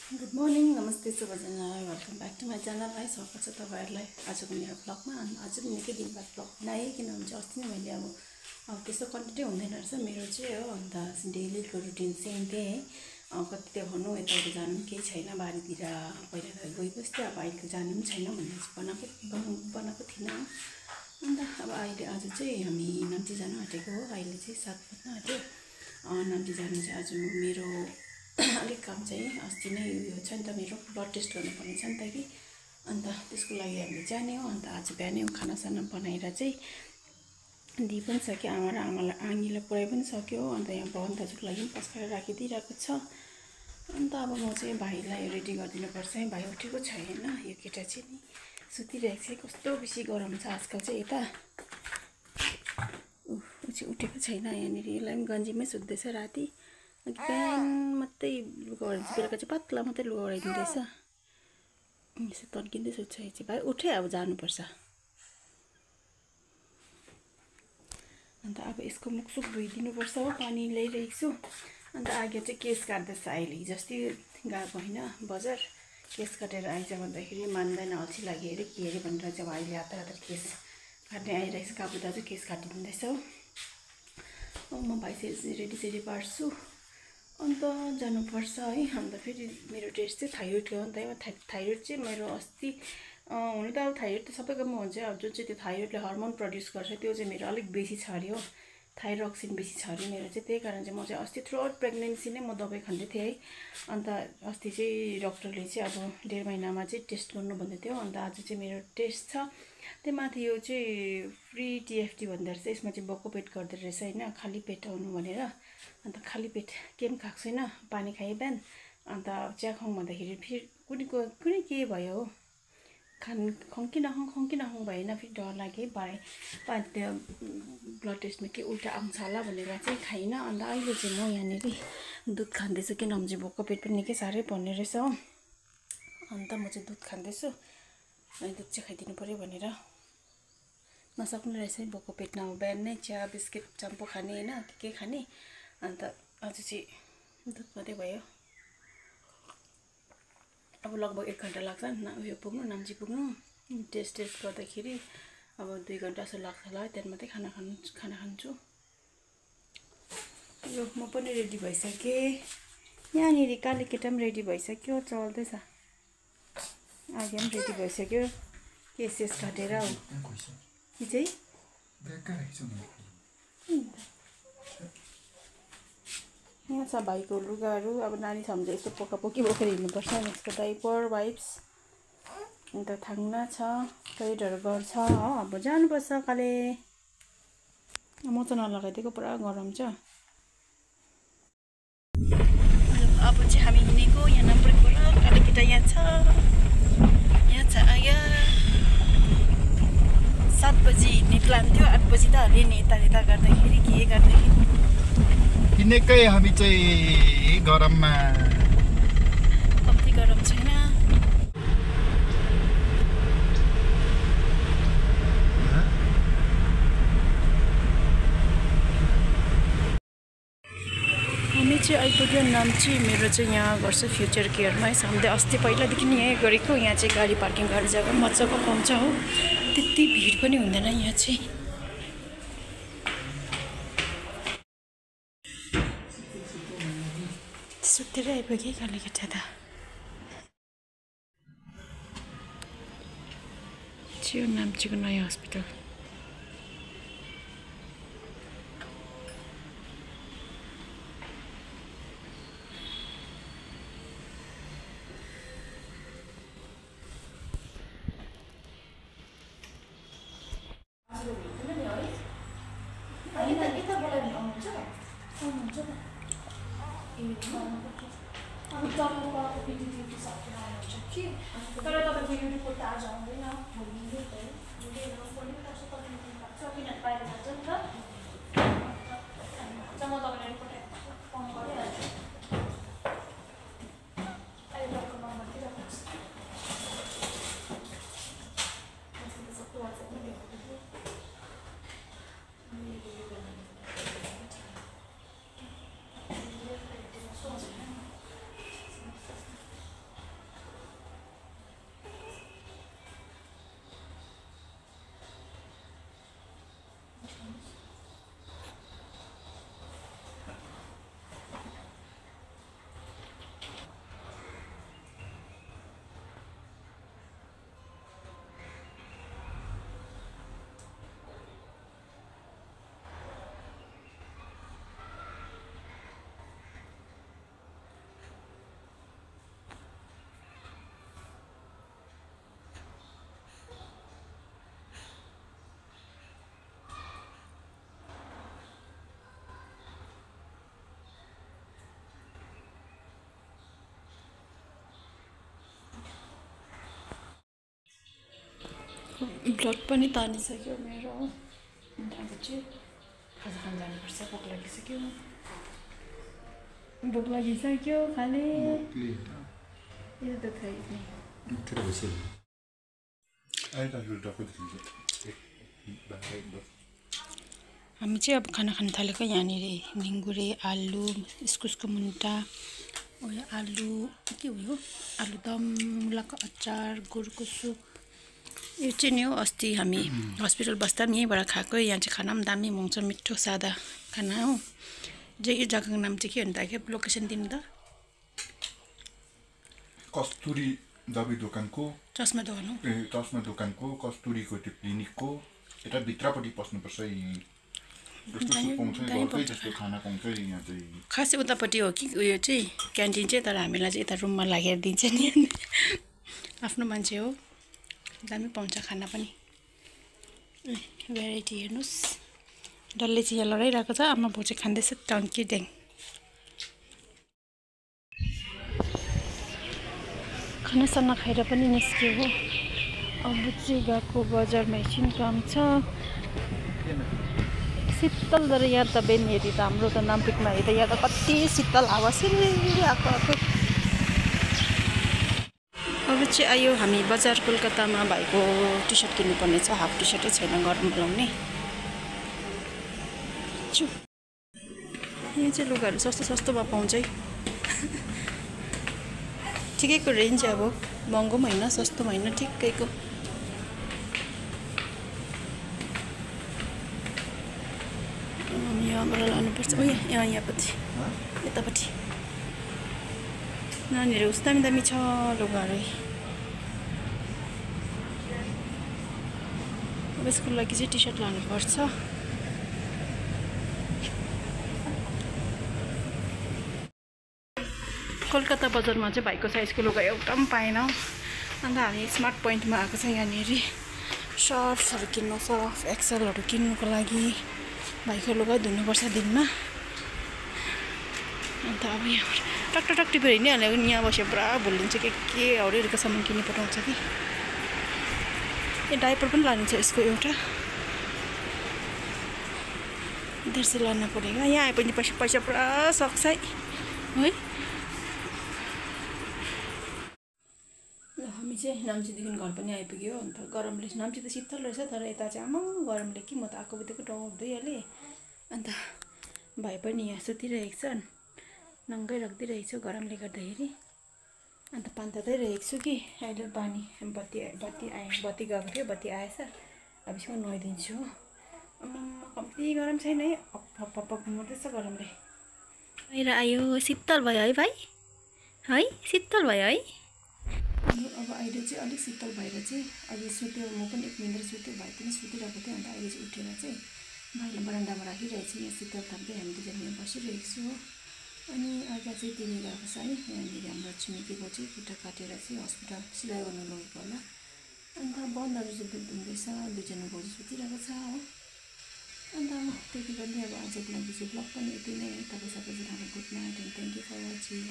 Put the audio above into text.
Good morning नमस्ते सबैजनालाई welcome back to my channel है स्वागत छ तपाईँहरूलाई आजको मेरो ब्लगमा। अनि आज पनि निकै दिन बाद ब्लग बनाएँ किनभने अस्ति नै मैले अब त्यस्तो कन्टेन्टै हुँदैन रहेछ मेरो चाहिँ हो। अन्त डेलीको रुटिन सेम त्यही है। कति त्यो भन्नु यताउति जानु पनि केही छैन बारीतिर पहिला त गइबस्थ्यो, अब अहिले त जानु पनि छैन भनेर बनाएको थिइनँ। अन्त अब अहिले आज चाहिँ हामी नाम्ची जानु आँटेको हो। अहिले चाहिँ 7 बज्न आँट्यो। नाम्ची जानु चाहिँ आज मेरो अलिक काम चाहिँ अस्ति नै उयो छ नि त, मेरो ब्लड टेस्ट गर्नुपर्ने छ नि त कि, अन्त त्यसको लागि हामीले जाने हो। अन्त आज बिहानै खानासाना बनाएर चाहिँ दिइ पनि सक्यो, आमा र आङीलाई पुऱ्याइ पनि सक्यो। अन्त यहाँ भवन दाजुको लागि पनि पस्काएर राखिदिइरहेको छ। अन्त अब म चाहिँ भाइलाई रेडी गरिदिनुपर्छ है। भाइ उठेको छैन, यो केटा चाहिँ नि सुतिरहेको छ। कस्तो बेसी गरम छ आजकल चाहिँ यता। ऊ चाहिँ उठेको छैन यहाँनिर, यसलाई पनि गन्जीमै सुत्दैछ राति। बिहान मात्रै लुगा ओढाइदिन्छ, बेलुका चाहिँ पातला मात्रै लुगा ओढाइदिँदैछ। यसो तन्किँदै सुत्छ यो चाहिँ। भाइ उठे, अब जानुपर्छ। अन्त अब यसको मुखसुख धोइदिनुपर्छ हो, पानी ल्याइरहेको छु। अन्त आगे चाहिँ केस काट्दैछ अहिले। हिजो अस्ति गएको होइन बजार, केस काटेर आइज भन्दाखेरि मान्दैन, अल्छी लाग्यो अरे के अरे भनेर चाहिँ अब अहिले हतार केस काट्ने आइरहेको छ। काबु दाजु केस काटिदिँदैछ हो। म भाइ रेडी पार्छु, अन्त जानुपर्छ है। अन्त फेरि मेरो टेस्ट चाहिँ थाइरोइडको हो नि त। थाइरोइड चाहिँ मेरो अस्ति हुनु त अब थाइरोइड त सबैकोमा हुन्छ। अब जुन चाहिँ त्यो थाइरोइडले हर्मोन प्रड्युस गर्छ त्यो चाहिँ मेरो अलिक बेसी छ अरे हो, थाइरोक्सिन बेसी छ अरे मेरो चाहिँ। त्यही कारण चाहिँ म चाहिँ अस्ति थ्रु आउट प्रेग्नेन्सी नै म दबाई खाँदै थिएँ है। अन्त अस्ति चाहिँ डक्टरले चाहिँ अब 1.5 महिनामा चाहिँ टेस्ट गर्नु भन्दै थियो। अन्त आज चाहिँ मेरो टेस्ट छ। त्यही माथि यो चाहिँ फ्री टिएफटी भन्दो रहेछ, यसमा चाहिँ बक्को पेट गर्दो रहेछ होइन, खाली पेट आउनु भनेर। अन्त खाली पेट केही पनि खाएको छैन, पानी खाएँ बिहान। अन्त चिया खाउँ भन्दाखेरि फेरि कुनै के भयो हो, खङ्की नखाउँ भएन। फेरि डर लाग्यो भाइ त्यो ब्लड टेस्टमा के उल्टा आउँछ होला भनेर चाहिँ खाइनँ। अन्त अहिले चाहिँ म यहाँनिर दुध खाँदैछु, किनभने चाहिँ भोकको पेट पनि निकै साह्रै पर्ने रहेछ हो। अन्त म चाहिँ दुध खाँदैछु, अनि दुध चाहिँ खाइदिनु पऱ्यो भनेर। नसक्ने रहेछ है भोकको पेटमा अब बिहान नै चिया बिस्किट चम्पो खाने होइन, के खाने। अन्त आज चाहिँ दुध मात्रै भयो। अब लगभग 1 घन्टा लाग्छ उयो पुग्नु, नाम्ची पुग्नु। टेस्ट गर्दाखेरि अब 2 घन्टा जस्तो लाग्छ होला, त्यहाँदेखि मात्रै खाना खान्छु। यो म पनि रेडी भइसकेँ। यहाँनिर काली केटा पनि रेडी भइसक्यो, चल्दैछ। आगे पनि रेडी भइसक्यो, केस काटेर हो कि चाहिँ यहाँ छ भाइको लुगाहरू। अब नानी सम्झे यस्तो पोकापोकी बोकेर हिँड्नुपर्छ। यसको डाइपर वाइप्स, अन्त थाङ्ना छ, टोइलेटहरू गर्छ हो। अब जानुपर्छ काले। म त नलगाइदिएको, पुरा गरम छ। अब चाहिँ हामी हिँडेको यहाँ नम्बरबाट। काले केटा यहाँ छ आयो। 7 बजी हिँड्ने प्लान थियो, 8 बजी त हाल्यो नि। यता गर्दाखेरि के गर्दाखेरि किनकै हामी चाहिँ गरममा कम्ती गरम छैन। हामी चाहिँ आइपुग्यो नाम्ची। मेरो चाहिँ यहाँ गर्छ फ्युचर केयरमा है। हामीले अस्ति पहिलादेखि यहीँ गरेको। यहाँ चाहिँ गाडी पार्किङ गर्ने जग्गा मजाको पाउँछ हो, त्यति भिड पनि हुँदैन यहाँ चाहिँ। सुतेर आइपुगेँ काली केटा त। यो नाम्चीको नयाँ हस्पिटल। तर तपाईँको यो रिपोर्ट त आज आउँदैन, भोलि किनभने बाहिर जान्छ नि त। म तपाईँलाई रिपोर्ट फोन गरिहाल्छु। अहिले तपाईँको नम्बर दिइराख्नुहोस्। सबै वाट्सएपमा भेट्नु। ब्लड पनि तानिसक्यो मेरो। अन्त अब चाहिँ खाजा खान जानुपर्छ। भोक लागिसक्यो खाने यो त खै हामी चाहिँ अब खाना खान थालेको। यहाँनिर निङ्गुरे, आलु, इस्कुसको मुन्टा, उयो आलु के उयो आलुदम, मुलाको अचार, गुडको सुप। यो चाहिँ नि हो अस्ति हामी हस्पिटल बस्दा पनि यहीँबाट खाएको। यहाँ चाहिँ खाना पनि दामी हुन्छ, मिठो सादा खाना हो। यो जग्गाको नाम चाहिँ के भन्दा के लोकेसन दिनु त? कस्तुरी दबाई दोकानको चस्मा दोकान हो। चस्मा दोकानको कस्तुरीको त्यो क्लिनिकको यता भित्रपट्टि पस्नुपर्छ। खासै उतापट्टि हो कि उयो चाहिँ क्यान्टिन चाहिँ, तर हामीलाई चाहिँ यता रुममा लागेर दिन्छ नि। आफ्नो मान्छे हो, दामी पाउँछ खाना पनि। भेराइटी हेर्नुहोस्। डल्ले चाहिँ यहाँ लडाइरहेको छ, आमा बाउ चाहिँ खाँदैछ टन्की ड्याङ। खानासाना खाएर पनि निस्क्यो हो। अब चाहिँ गएको बजारमा एकछिन काम छ। शीतल तर यहाँ त बेन हेरी त हाम्रो त नाम्पिकमा हेरी त यहाँ त कति शीतल हावा सिरिरी आएको। अब चाहिँ आयो हामी बजार कोलकातामा भाइको टी सर्ट किन्नुपर्ने छ। हाफ टी सर्टै छैन गरममा लाउने। यहाँ चाहिँ लुगाहरू सस्तो सस्तोमा पाउँछ है। ठिकैको रेन्ज अब महँगो पनि होइन सस्तो पनि होइन, ठिकैको। यहाँबाट लानुपर्छ। ओ यहाँपट्टि यतापट्टि नानीहरू उस दामी दामी छ लुगाहरू। अब यसको लागि चाहिँ टी सर्ट लानुपर्छ। कोलकाता बजारमा चाहिँ भाइको साइजको लुगा एउटा पनि पाएन। अन्त हामी स्मार्ट पोइन्टमा आएको छ। यहाँनिर सर्ट्सहरू किन्नु, सर्फ एक्सलहरू किन्नुको लागि। भाइको लुगा धुनुपर्छ दिनमा। अन्त अब यहाँ टक्क टिपेर हिँडिहाल्यो भने यहाँ बस्यो पुरा भुलिन्छ के हौडेहरूको सामान किन्नु पठाउँछ कि। यो डाइपर पनि लानु छ यसको एउटा। देर्से लानु परेको। यहाँ आएपछि पैसा पुरा सक्छ है। हामी चाहिँ नाम्चीदेखि घर पनि आइपुग्यो। अन्त गरमले नाम्ची त शीतल रहेछ, तर यता चाहिँ आमा गरमले कि म त आएको बित्तिकै टाउको धोइहालेँ। अन्त भाइ पनि यहाँ सुतिरहेको छ, नङ्गै राखिदिइरहेको छु गरमले गर्दाखेरि। अन्त पानी तातिरहेको छु कि अहिले पानी बत्ती गएको थियो, बत्ती आएछ। अब यसमा नुहाइदिन्छु हो। कम्ती गरम छैन है, हप्प घुमाउँदैछ गरमले। बाहिर आयो, शीतल भयो है भाइ? है शीतल भयो है। अब अहिले चाहिँ अलिक शीतल भएर चाहिँ अहिले सुत्यो। म पनि 1 मिनट सुत्यो, भाइ पनि सुतिरहेको थियो। अन्त अहिले चाहिँ उठेर चाहिँ भाइलाई बरान्डामा राखिरहेको छु। यहाँ शीतल थाप्दै हामी दुईजना यहाँ बसिरहेको छु हो। अनि अर्का चाहिँ तिनी गएको छ है। यहाँनिर हाम्रो छिमेकीको चाहिँ खुट्टा काटेर चाहिँ हस्पिटल सिलाइ गर्नु लगेको होला। अन्त बन्दहरू चाहिँ दुध दुँदैछ, दुईजना भाउजू सुतिरहेको छ हो। अन्त म त्यति गर्दै अब आजको लागि चाहिँ ब्लग पनि यति नै। तपाईँ सबैजनालाई good night and thank you for watching.